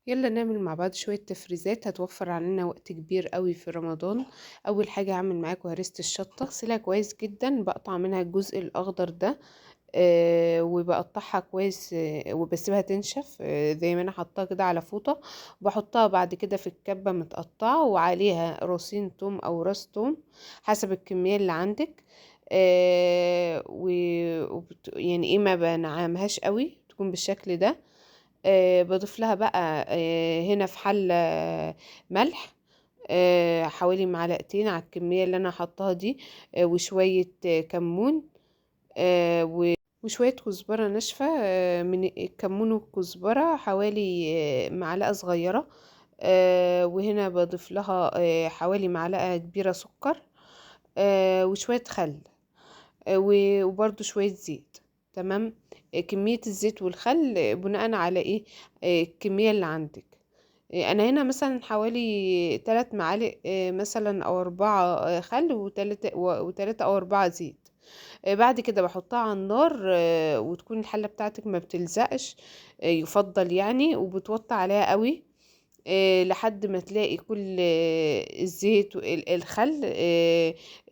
يلا نعمل مع بعض شوية تفريزات هتوفر علينا وقت كبير قوي في رمضان. اول حاجة هعمل معاكم هريسة الشطة، اغسلها كويس جدا، بقطع منها الجزء الاخضر ده، وبقطعها كويس، وبسيبها تنشف، زي ما انا حطاها كده على فوطة. بحطها بعد كده في الكبة متقطعة وعليها راسين توم او راس توم حسب الكمية اللي عندك، يعني ايه، ما بنعمهاش قوي، تكون بالشكل ده. بضيف لها بقى، هنا في حلة ملح، حوالي معلقتين على الكمية اللي انا حطاها دي، وشوية كمون، وشوية كزبرة ناشفة، من الكمون والكزبرة حوالي معلقة صغيرة، وهنا بضيف لها حوالي معلقة كبيرة سكر، وشوية خل، وبرده شوية زيت. تمام. كمية الزيت والخل بناء على ايه؟ الكمية اللي عندك. انا هنا مثلا حوالي 3 معالق، مثلا او 4، خل، وتلاتة او 4 زيت. بعد كده بحطها على النار، وتكون الحلة بتاعتك ما بتلزقش، يفضل يعني، وبتوطي عليها قوي، لحد ما تلاقي كل الزيت والخل،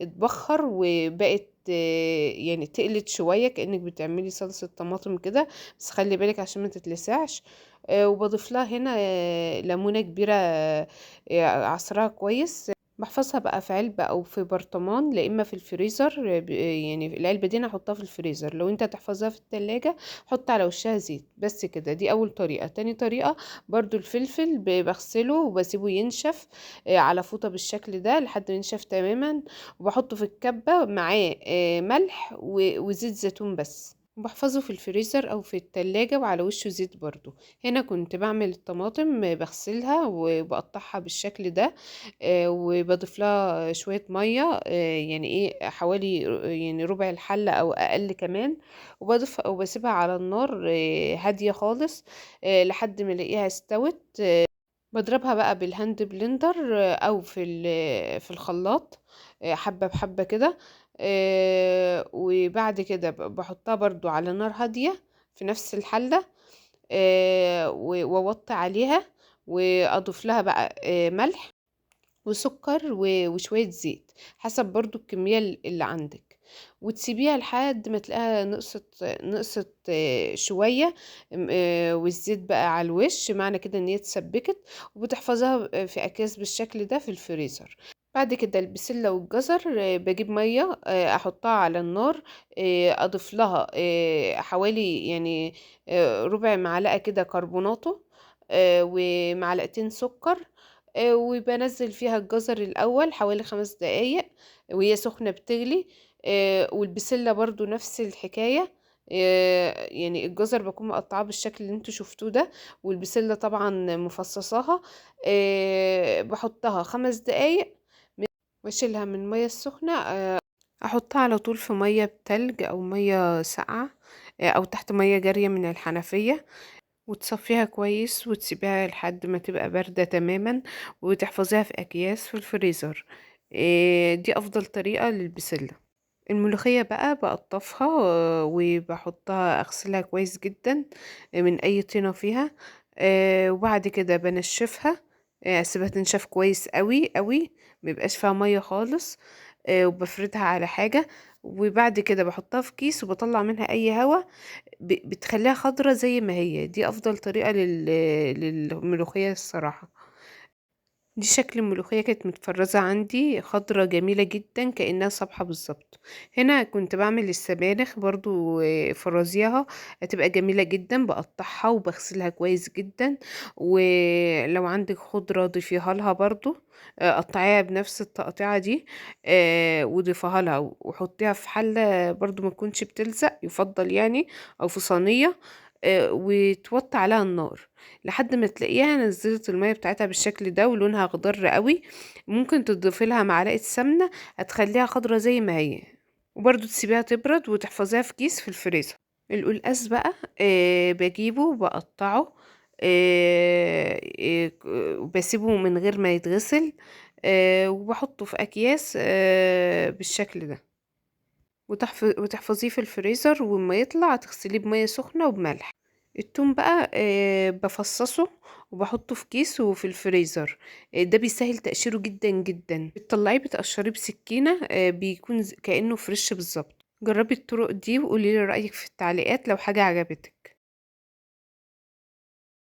اتبخر وبقت، يعني تقلت شوية، كأنك بتعملي صلصة طماطم كده، بس خلي بالك عشان ما تتلسعش. وبضيف لها هنا، ليمونة كبيرة، عصرها كويس. بحفظها بقى في علبة او في برطمان، لا اما في الفريزر. يعني العلبة دي انا هحطها في الفريزر، لو انت هتحفظها في التلاجة حط على وشها زيت بس كده. دي اول طريقة. تاني طريقة برضو الفلفل بغسله وبسيبه ينشف، على فوطة بالشكل ده لحد ما ينشف تماما، وبحطه في الكبة معاه، ملح وزيت زيتون بس، وبحفظه في الفريزر او في التلاجة وعلى وشه زيت برضو. هنا كنت بعمل الطماطم، بغسلها وبقطعها بالشكل ده، وبضيف لها شوية مية، يعني ايه، حوالي يعني ربع الحلة او اقل كمان، وبسيبها على النار، هادية خالص، لحد ما الاقيها استوت. بضربها بقى بال hand blender، او في الخلاط، حبة بحبة كده، وبعد كده بحطها برضو على نار هادية في نفس الحلة، وأوطي عليها، وأضيف لها بقى، ملح وسكر وشوية زيت حسب برضو الكمية اللي عندك، وتسيبيها لحد ما تلاقيها نقصت، شوية، والزيت بقى على الوش، معنى كده ان هي اتسبكت، وبتحفظيها في اكياس بالشكل ده في الفريزر. بعد كده البسلة والجزر، بجيب مية، احطها على النار، اضيف لها، حوالي ربع معلقة كده كربوناتو، ومعلقتين سكر، وبنزل فيها الجزر الأول حوالي 5 دقايق وهي سخنة بتغلي، والبسلة برضو نفس الحكاية، يعني الجزر بكون مقطعاه بالشكل اللي انتوا شفتوه ده، والبسلة طبعا مفصصاها، بحطها 5 دقايق واشيلها من المية السخنة، احطها على طول في مية بتلج او مية ساقعة، او تحت مية جارية من الحنفية، وتصفيها كويس وتسيبيها لحد ما تبقى باردة تماما، وتحفظيها في أكياس في الفريزر. دي أفضل طريقة للبسلة. الملوخية بقى بقطفها، وبحطها، أغسلها كويس جدا من أي طينة فيها، وبعد كده بنشفها، أسيبها تنشف كويس قوي قوي، ميبقاش فيها مية خالص، وبفردها على حاجة، وبعد كده بحطها في كيس وبطلع منها أي هوا، بتخليها خضرة زي ما هي. دي أفضل طريقة للملوخية الصراحة. دي شكل الملوخية كانت متفرزة عندي، خضرة جميلة جدا كأنها صبحة بالظبط. هنا كنت بعمل السبانخ برضو، فرازيها هتبقى جميلة جدا، بقطعها وبغسلها كويس جدا، ولو عندك خضرة ضيفيها لها برضو، قطعيها بنفس التقطيعة دي، وضيفيها لها وحطيها في حلة برضو ما تكونش بتلزق يفضل يعني، أو في صينية، وتوطي عليها النار لحد ما تلاقيها نزلت المية بتاعتها بالشكل ده ولونها اخضر قوي. ممكن تضيفي لها معلقة سمنة هتخليها خضرة زي ما هي، وبرده تسيبيها تبرد وتحفظيها في كيس في الفريزر. القلقاس بقى، بجيبه وبقطعه، وبسيبه من غير ما يتغسل، وبحطه في أكياس، بالشكل ده، وتحفظيه في الفريزر، وما يطلع تغسليه بمية سخنة وبملح. التوم بقى بافصّصه وباحطه في كيس وفي الفريزر، ده بيسهّل تقشيره جدًا، جدًا. بتطلّعيه بتقشريه بسكينة، بيكون كإنه fresh بالضبط. جرّبي الطرق دي وقولي لي رأيِك في التعليقات لو حاجة عجبتِك.